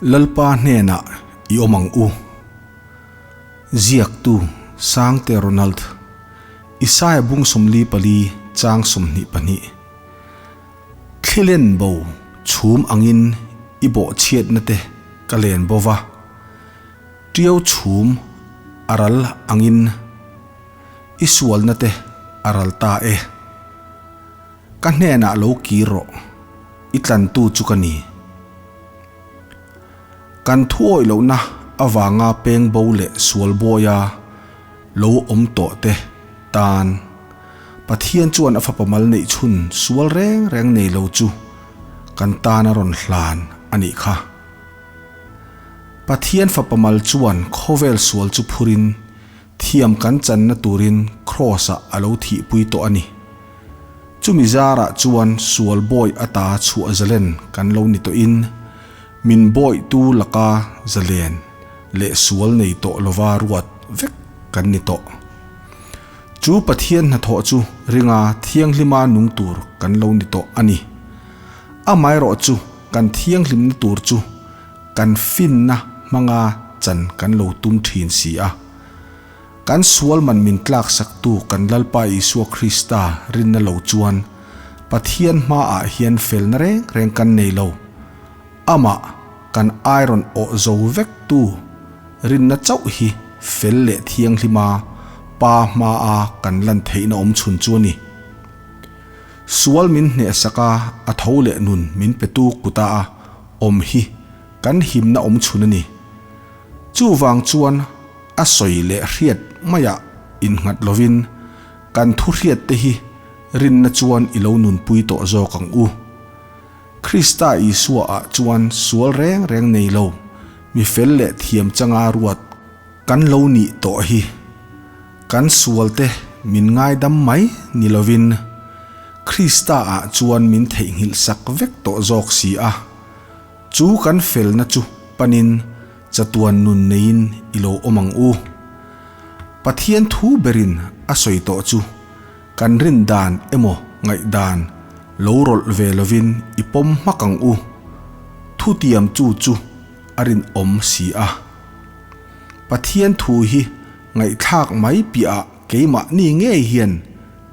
Lalpa hnenah i awm ang u. Ziaktu, Sangte Ronald, Isaia bung 44 chang 22. Thlilen bo chhum angin i bawhchhiatna te ka len bo va, tiau chhum a ral angin i sualna te a ral ta e. Ka hnenah lo kir rawh, i tlantu chu ka ni. Kan thuawih lohna avanga peng bo leh sual bawia lo awm tawh te tan Pathian chuan a fapa mal neih chhun sual reng reng nei lo chu kan tan a rawn hlan a nih kha. Pathian fapa mal chuan khawvel sual chu phurin Thiam kan channa turin Kraws-ah a lo thihpui tawh a ni. Chumi zarah chuan sual bawi ata chhuah zalen kan lo ni tawhin, min bawitu laka zalen leh sual nei tawh lova ruat vek kan ni tawh. Chu Pathian hnathawh chu ringa thianghlima nung tur kan lo ni tawh a ni. Amaherawh chu kan thianghlimna tur chu Kan finna hmanga chan kan lo tum thin si a. Kan sual man min tlaksaktu kan Lalpa Isua Krista rinna lo chuan Pathian hmaah hian felna reng reng kan nei lo. Amah kan iron awh zo vektu rinna chauh hi fel leh thianghlima Pa hmaa kan lan theihna awm chhun chu a ni. Sual min hnehsaka a tho leh nun min petu kuta a awm hi kan himna awm chhun a ni. Chuvang chuan a sawi leh hriat maiah innghat lovin kan thu hriat te hi rinna chuan i lo nunpui tawh zawk ang u. Krista Isua ah chuan sual reng reng nei lo, mi fel leh thiam changa ruat kan lo nih tawh hi. Kan sual te min ngaidam mai ni lovin Krista ah chuan min theihnghilh sak vek tawh zawk si a, chu kan felna chu panin chatuan nun neiin i lo awm ang u. Pathian thu berin a sawi tawh chu kan rin dan emaw ngaihdan lo rawlh ve lovin i pawm hmak ang u. Thutiam chu chu a rinawm si a. Pathian thu hi ngaihthlak mai piahah keimahni ngei hian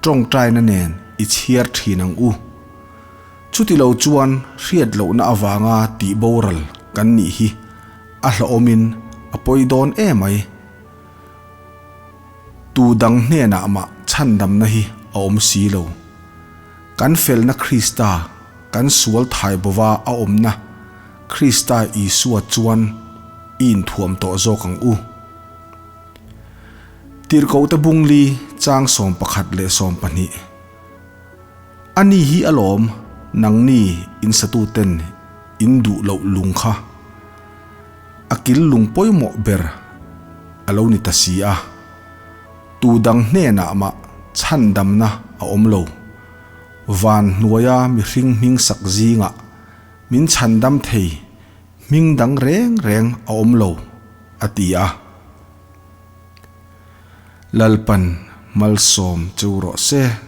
tawngtaina nen i chhiar thin ang u. Chuti lo chuan hriat lohna avanga tih boral kan nih hi a hlauhawmin a pawi dawn emai. Tu dang hnenah mah chhandamna hi a awm si lo. Kan felna Krista, kan sual thai bova a awmna Krista Isua chuan i inthuam tawh zawk ang u. Tirhkohte bungli chang 11 leh 12. A ni hi alawm nangni in satuten in duh loh lung kha. A kil lung pawimawh ber a lo ni ta si a. Tu dang hnenah mah chhandamna a awm lo. Van hnuaia mihring hming sak zingah min chhandam thei hming dang reng reng a awm lo, a ti a. Lalpan malsawm chu rawh se.